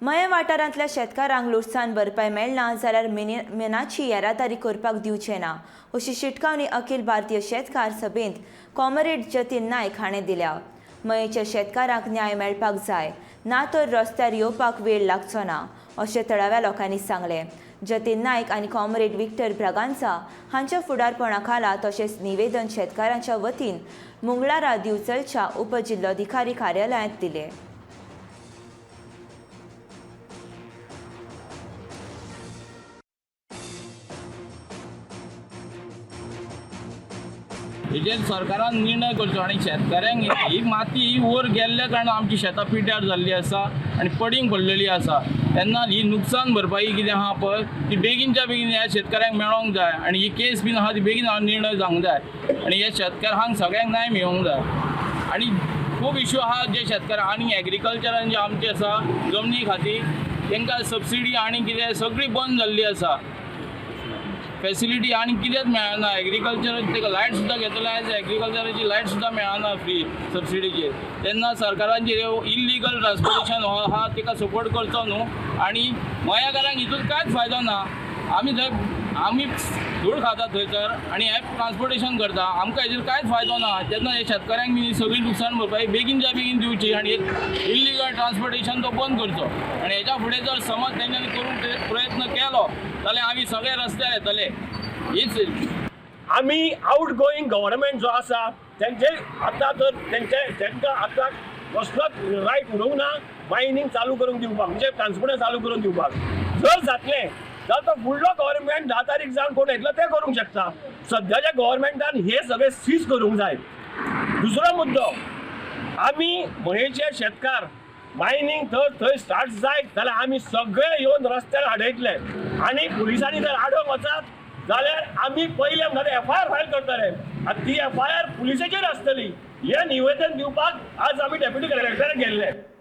मयें वाठारांतल्या शेतकारांक लुकसाण भरपाय मेळना जाल्यार मिनाची येरादारी करपाक दिवचे ना, अशी शिटकावणी अखिल भारतीय शेतकार सभेंत कॉमरेड जतीन नायक हाणें दिल्या. मयेच्या शेतकारांक न्याय मेळपाक जाय, ना तर रस्त्यार येवपाक वेळ लागचो ना, अशें थळाव्या लोकांनी सांगलें. जतीन नायक आनी कॉमरेड विक्टर ब्रागांझा हांच्या फुडारपणा खाला तशेंच निवेदन शेतकारांच्या वतीन मंगळारा दिवचलच्या उपजिल्लोधिकारी कार्यालयांत दिले. हेजेर सरकारान निर्णय करचो आनी शेतकऱ्यांक ही माती ही वयर गेल्ल्या कारणान आमची शेतां पिड्ड्यार जाल्ली आसा आनी पडींग पडलेली आसा. तेन्ना ही नुकसान भरपाई कितें आहा पळय, ती बेगीनच्या बेगीन ह्या शेतकऱ्यांक मेळोंक जाय आनी ही केस बीन आहा ती बेगीन निर्णय जावंक जाय आनी ह्या शेतकारांक सगळ्यांक न्याय मेळोंक जाय. आनी खूब इशू आहा जे शेतकार आनी एग्रीकल्चरान जे आमचे आसा जमनी खातीर तांकां सबसिडी आनी कितें सगळी बंद जाल्ली आसा. फेसिलिटी आनी कितेंच मेळना. एग्रीकल्चर ताका लायट सुद्दां घेतले आयज, एग्रीकल्चराची लायट सुद्दां मेळना फ्री सबसिडीचेर. तेन्ना सरकारान जे इल्लिगल ट्रान्सपोर्टेशन हो आहा ताका सपोर्ट करचो न्हू. आनी मयाकारांक हितून कांयच फायदो ना. आमी थंय आमी धूळ खाता थंयसर आनी हें ट्रान्सपोर्टेशन करता, आमकां हेजेर कांयच फायदो ना. तेन्ना हे शेतकऱ्यांक बी सगळी लुकसाण भरपाई बेगीनच्या बेगीन दिवची आनी इल्लिगल ट्रान्सपोर्टेशन तो बंद करचो. आनी हेच्या फुडें जर समज तेंच्यांनी करूंक प्रयत्न केलो जाल्यार आमी सगळे रस्त्यार येतले. हीच आमी आउट गोईंग गव्हर्मेंट जो आसा तेंचे आतां तर तेंचे तेंकां आतां कसलोच रायट उरूंक ना मायनींग चालू करूंक दिवपाक, म्हणजे ट्रान्सपोर्ट चालू करून दिवपाक. जर जातलें जाल्यार तो फुडलो गव्हर्मेंट 10 तारीख जावन कोण येतलो ते करूंक शकता. सद्याच्या गव्हर्मेंटान हे सगळे सीज करूंक जाय. दुसरो मुद्दो, आमी मयेचे शेतकार मायनींग जर थंय स्टार्ट जायत जाल्यार आमी सगळे येवन रस्त्यार आडयतले आनी पुलिसांनी जर आडोवंक वचत जाल्यार आमी पयले म्हणल्यार एफआयआर फायल करतले आनी ती एफआयआर पुलिसेचेर आसतली. हें निवेदन दिवपाक आज आमी डेप्युटी कलेक्टराक गेल्ले.